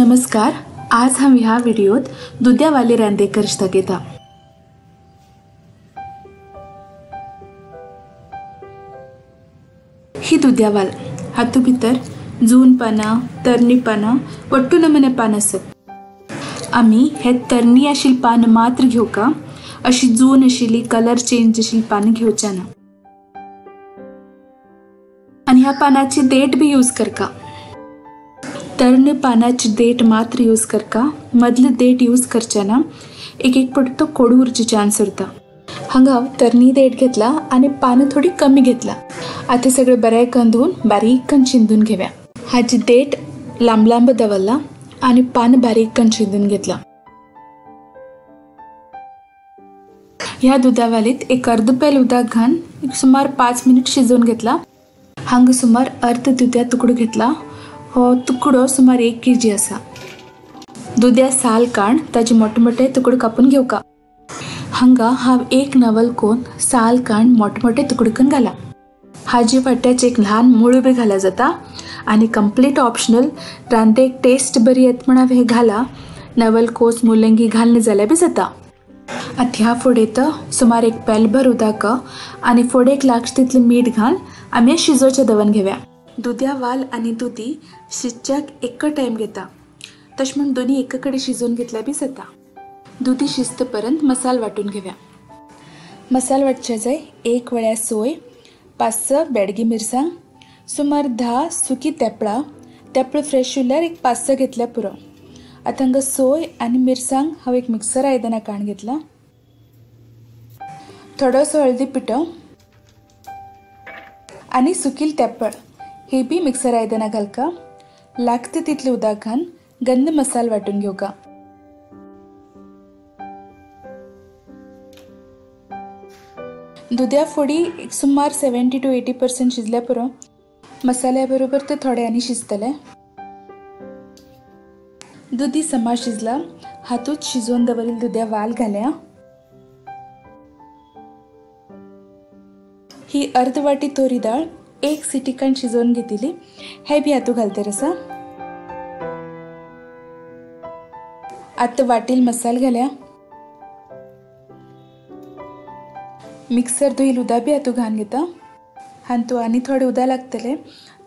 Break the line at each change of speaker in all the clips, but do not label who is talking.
नमस्कार। आज हम ह्या व्हिडिओत दुध्यावाले रांदे करश दाखयता। ही दुध्यावाल हातू भितर जून पानां, तरणी पानां, वट्टू नमुने पान आसत। आमी हे तरणी आशिल्ली पान मात्र घेवका, अशी जून आशिल्ली कलर चेंज आशिल्ली पान घेवच्या ना। आनी ह्या पानाची देठ बी यूज करका। तरणे पानाची देठ मात्र यूज करका, मदले देठ यूज करचे ना। एक एक पट तो कोडू उरचे चान्स उरता। हांगा हांव तरणी देठ घेतला आनी पानां थोडी कमी घेतला। आतां सगळें बरें करून धुवन बारीक करून शिंदून घेवया। हाची देठ लांब लांब दवरला आनी पान बारीक करून शिंदून घेतला। ह्या दुधावालीत एक अर्द पेल उदक घालून एक सुमार 5 मिनिट शिजोवन घेतला। हांगा सुमार अर्द दुध्या तुकडो घेतला। हो तुकडो सुमार 1 kg आसा। दुध्या साल काण ताजे मोठे मोठे तुकडे कापून घेवका। हांगा हांव 1 नवल कोन साल काण मोठे मोठे तुकडे करून घाला। हाजे वाट्याचे एक ल्हान मुळो बी घाला जाता आनी कंप्लीट ऑप्शनल। रांदेक टेस्ट बरी येत म्हण हांवें हे घाला। नवल कोस मुलंगी घालना जाल्यार बी जाता। आतां ह्या फुडें तर सुमार 1 पेलभर उदक आनी फोडेक लागचे तितलें मीठ घाल आमी शिजोवचें दवरून घेवया। दुध्या वाल आनी दुदी शिजच्याक एक टायम घेता, तशें म्हूण दोनी एक कडेन शिजोवन घेतल्यार बी जाता। दुदी शिजत पर्यंत मसाल वांटून घेवया। मसाल वांटचे जाय 1 वळ्या सोय, 5-6 बेडगी मिरसांग, सुमार 10 सुकी तेपळां, तेपळां फ्रेश उरल्यार एक 5-6 घेतल्यार पुरो। आतां हांगा सोय आनी मिरसांग हांव एक मिक्सर आयदनां काडून घेतला। थोडोसो हळदी पिठो आनी सुकील तेपळ हे बी मिक्सर आयदनां घालका। लागते तितले उदक घालून गंध मसाल वांटून घेवका। दुध्या फोडी सुमार 70 to 80% शिजल्या पुरो। मसाल्या बरोबर ते थोडे आनी शिजतले। दुदी समा शिजला। हातूंत शिजोवन दवरिल्ली दुध्या वाल घाल्या। ही अर्द वाटी तोरी दाळ 1 सिटी काण शिजोवन घेतली, हे बी हातूंत घालतर आसा। आतां वाटील मसाल घाल्या। मिक्सर धुयील उदक बी हातूंत घालून घेता। हातूंत आनी थोडें उदक लागतलें।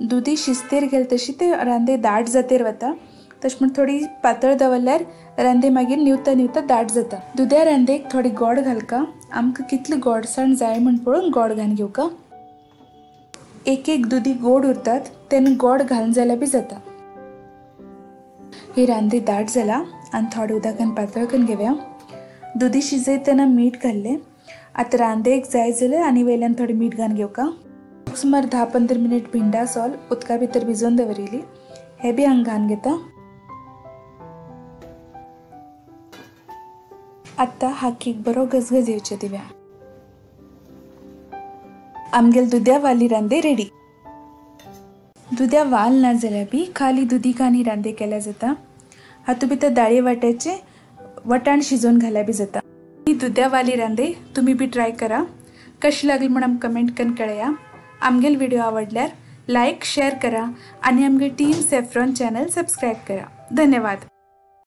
दुदी शिजतेर गेले तशी ते रांदे दाट जातेर वता, तशें म्हूण थोडी पातळ दवरल्यार रांदे मागीर निवता निवता दाट जाता। दुध्या रांदेक थोडी गोड घालका। आमकां कितली गोडसाण जाय म्हूण पळोवन गोड घालून घेवका। एक एक दुदी गोड उरतात तेन्ना गोड घालून जाल्यार बी जाता। ही रांदे दाट जाला आनी थोडे उदकान पातळ करून घेवया। दुदी शिजयतना मीठ घाल्लें। आतां रांदेक जाय जाल्यार आनी वयल्यान थोडें मीठ घालून घेवका। सुमार 10-15 मिनट भिंडा सोल उदका भितर भिजोवन दवरिल्ली, हे बी हांगा घालून घेता। आतां हाकीक बरो गजगज येवचे दिवया। आमगेल दुध्या वाली रांदे रेडी। दुध्या वाल ना जाल्यार बी खाली दुदी घालून रांदे केल्यार जाता। हातूंत भितर दाळये वाट्याचे वटाण शिजोवन घाल्यार बी जाता। ही दुध्या वाली रांदे तुमी बी ट्राय करा। कशी लागली म्हूण आमकां कमेंट करून कळया। आमगेल व्हिडिओ आवडल्यार लायक शेअर करा आनी आमगे टीम सॅफ्रॉन चॅनल सबस्क्रायब करा। धन्यवाद।